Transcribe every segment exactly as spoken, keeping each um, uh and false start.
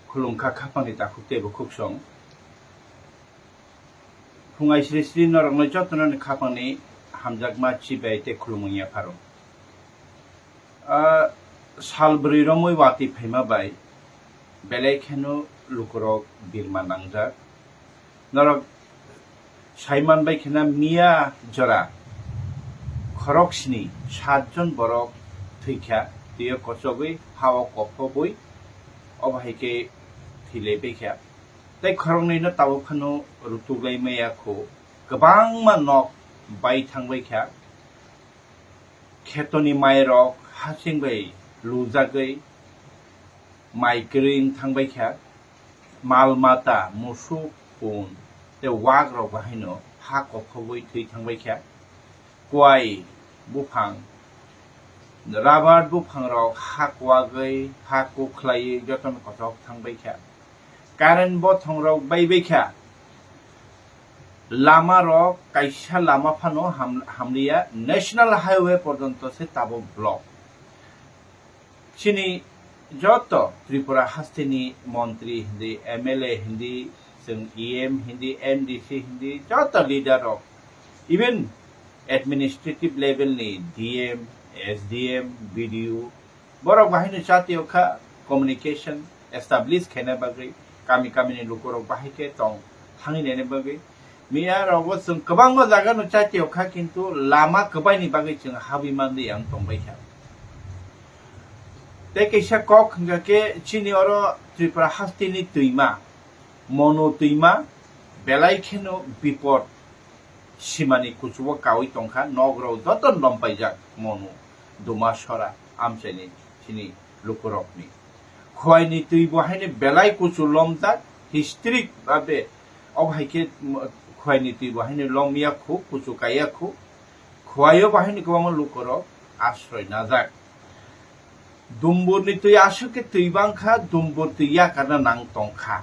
Khulumkha khapangni takhuk tei bukhuk song. Phungai sri sri norokno jotono ni khapangni hamjakma chibai tei khulumung yapharo. Ah, sal bwrwi romwi watwi phaima bai belai kheno lukurok birma nangjak. Norok saiman bai kheno miya jora khorok sini satjon borok thwikha, twiyo kochogwi hao kophobwi obo hai khe thwilaibikha. Tei khoroknwino tabuk phano rutuklai maya kho, kwbangma nok bai thangbaikha. Khetoni mairok hasing bai lujagwi mai kwrwi wng thangbaikha. Mal mata, musuk, pun tei wak rok bahaino ha kophogwi thwi thangbaikha. Kwai buphang, rabar buphang rok ha kwagwi, ha kuk khlaiwi jotono kochok thangbaikha. Current bothong rok baibaikha. Lama rok kaisa lama phano ham-, hamliya, national highway porjonto se tabuk block. Chini joto Tripura hasteni montri hindi, M L A hindi, chwng E M hindi, M D C hindi, joto leader rok, even administrative level ni D M, S D M, B D O, borok bahaino chatio kha communication establish khaina bagwi, kami kami ni lukurok bahai khe tong thangwi naina bagwi. Miya rogo chwng kwbangma jaga no chatio kha, kintu lama kwbai ni bagwi chwng habwi mandi ang tongbai kha. Tei kaisa kok hwnkha khe chini oro Tripura hasteni twima, Monu twima, belai kheno bipot simani kuchugo kaui tongkha, nok rok joto lompaijak Monu, Dumasora, amchaini chini lukurokni. Khwaini twi bo haino belai kuchu lomjak, historic babe, obo hai khe, mm, Khwaini twi bo haino lomya khu, kuchu kaiya khu, Khwaio bo haino kwbangma lukurok asroi najak. Dumburni twi aswk khe twi bangkha, dumbur twi yakarna nang tongkha.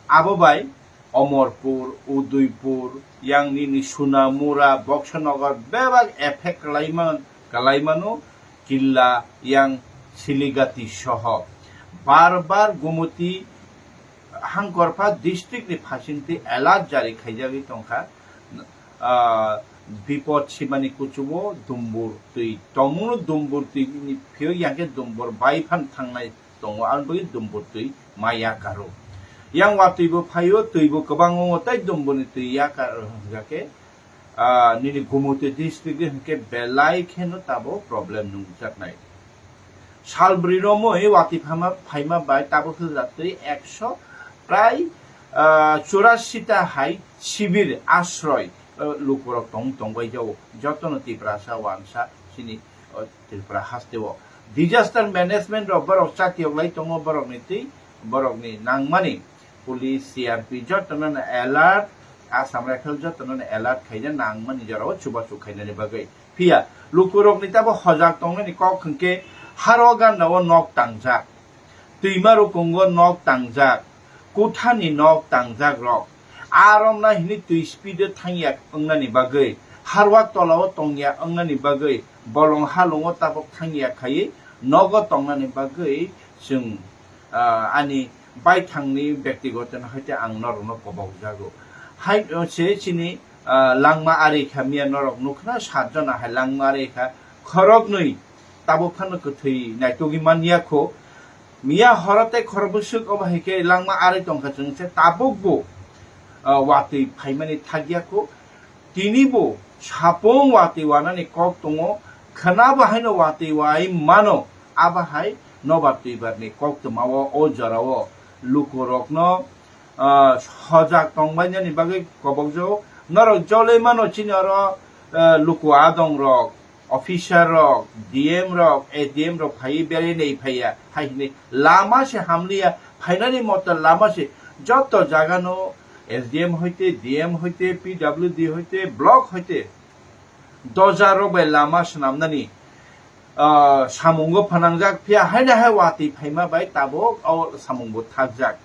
Abo bai Omorpur, Udaipur, yang nini Sunamura, Boksanagar bebak effect kwlaima-, kwlaimano, Killa, yang Siligati soho. Bar bar Gumoti Hangkorpha district ni phasingtwi alert jari khaijagwi tongkha. Ah, bipot simani kuchugo dumbur twi tongmungno dumbur twi ni phiyok yang khe dumbur bai phan thangnai tongo, ang bagwi dumbur twi ma yakaro. Yang watwi bo phaio, twi bo kwbang wngo tei dumburni twi yakar hwnkha khe, ah, nini Gumoti district hwnkhe belai kheno tabuk problem nungjaknai. Sal bwrwi romwi watwi phaima, phaima bai tabuk hwljatwi ekso prai, ah, churasi ta hai sibir asroi, ah, lukurok tong, tongbai jago. Jotono Tiprasa wansa chini, ah, Tripura hasteo. Disaster management rok borok chatiyoklai tongo, borokni twi, borokni nangmani police, C R P jotono no alert, Assam Rifle jotono no alert khaina nangmani jorao chubachu khainani bagwi. Phiya lukurokni tabo hojak tongnani kok hwnkhe haro gandao nok tangjak, twima rukungo nok tangjak, kuthani nok tangjak rok. Aromna hini twi speed o thangya wngnani bagwi, harwak tolao tongya wngnani bagwi, bolong halongo tabok thangya khaiwi nogo tongnani bagwi chwng, ah, ani baithangni byaktigoto no hai khe ang norokno kobokjago. Hai se chini, ah, langma ari kha miya norok nukha na, satjona hai langma ari kha, khoroknwi tabuk phano kwthwi naitugwi manya kho. Miya horo tei khorok bwswk obo hai khe langma ari tongkha chwng se tabuk bo, ah, watwi phaimani thakya kho. Tini bo sapung watwi wanani kok tongo, khwna bo haino watwi wai mano, abo hai nobar twibarni koktwmao o jorao lukurokno, ah, hojak tongbainani bagwi kobokjago. Norok joloi mano chini oro, ah, luku adongrok, officer rok, D M rok, S D M rok phaiwi belai nai phaiya, hai hwnwi lama se hamliya, phainani moto lama se joto jagano S D M hoite, D M hoite, P W D hoite, block hoite, doja rok bai lama swnamnani, ah, samungo phanangjak, phiya haino hai watwi phaima bai tabuk o samungbo thakjak.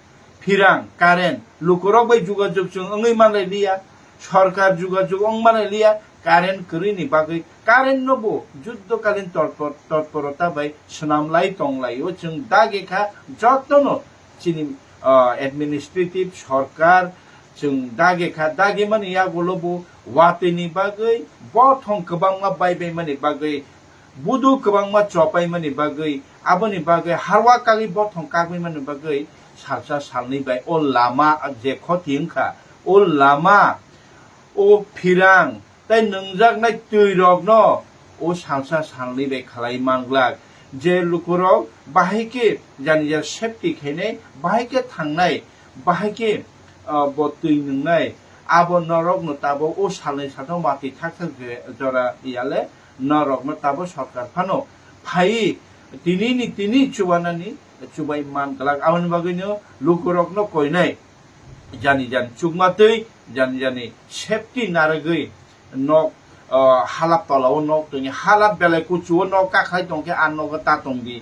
Phirang, current, lukurok bai jugajug chwng wngwi manlai liya, sorkar jugajug wng manlai liya, current kwrwini bagwi, current no bo juddokalin torpor-, torporota bai swnamlai tonglaio chwng dagi kha jotono chini ah, administrative sorkar chwng dagi kha, dagi mani yagulo bo watwi ni bagwi bothong kwbangma bai bai mani bagwi, budu kwbangma chopai mani bagwi, aboni bagwi harwa kagwi bothong kagwi mani bagwi salsa salnwi bai o lama je khoti wngkha, o lama, o phirang tei nwngjaknai twi rokno o salsa salnwi bai khalai manglak, je lukurok bahai khe jani jani safety khainai, bahai khe thangnai, bahai khe, ah, bo twi nwngnai, abo norokno tabuk o salnwi saltang watwi thak thak je jora yale norokno tabuk sorkar phano phaiwi tini ni tini chubanani chubai man glak, aboni bagwino lukurokno koinai jani jani chukma twi, jani jani safety narwgwi nok, ah, halap tola o nok tongya, halap belai kuchu o nok kakhai tongkhe a nogo ta tongdi,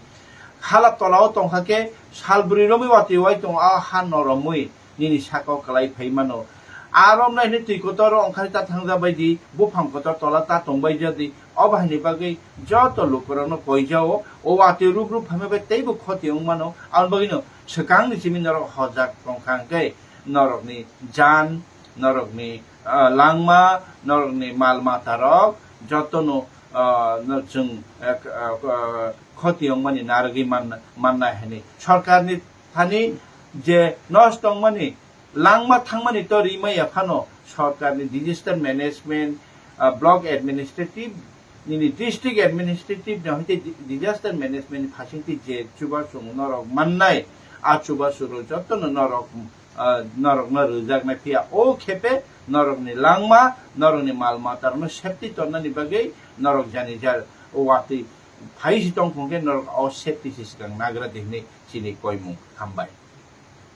halap tola o tongkha khe sal bwrwi romwi watwi wai tongo, a ha noromwi nini saka o kwlai phai mano. Aro naini twi kotor o ongkhai ta thangja bai di, buphang kotor tola ta tong bai ja di. O bahai ni bagwi joto lukurokno koijao, o watwi ruk ruk phaima bai teibo khoti wng mano. Aboni bagwino swkang ni simi norok hojak tongkha hwnkhe norokni jan, norokni, ah, langma, norokni mal mata rok jotono, ah, no chwng, ah, ah, ah, khoti wngmani narwgwi man-, mannai hinwi sorkarni thani je nosto wngmani langma thangmani to rimaya phano sorkarni disaster management, ah, block administrative, nini district administrative ni hoite di-, disaster management ni phasingtwi je chubachu norok mannai, a chubachu rok jotono norok, ah, norokno rwjaknai phiya o khepe norokni langma, norokni mal matarokno safety tonnani bagwi norok jani jar watwi phai si tong phung khe norok o safety se swkang nagra di hinwi chini koimung. Hambai.